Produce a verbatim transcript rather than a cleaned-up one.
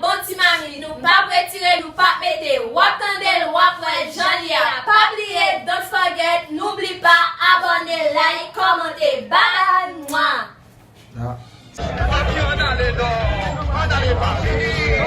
Bon ti mami, nou p ap retire, nou p ap mete. W ap tande l, w ap wè jan li a. Pa bliye, don't forget, n'oublie pas, abòne, like, kòmante. Bye bye, mwa. Papi ann ale non, ann ale papi.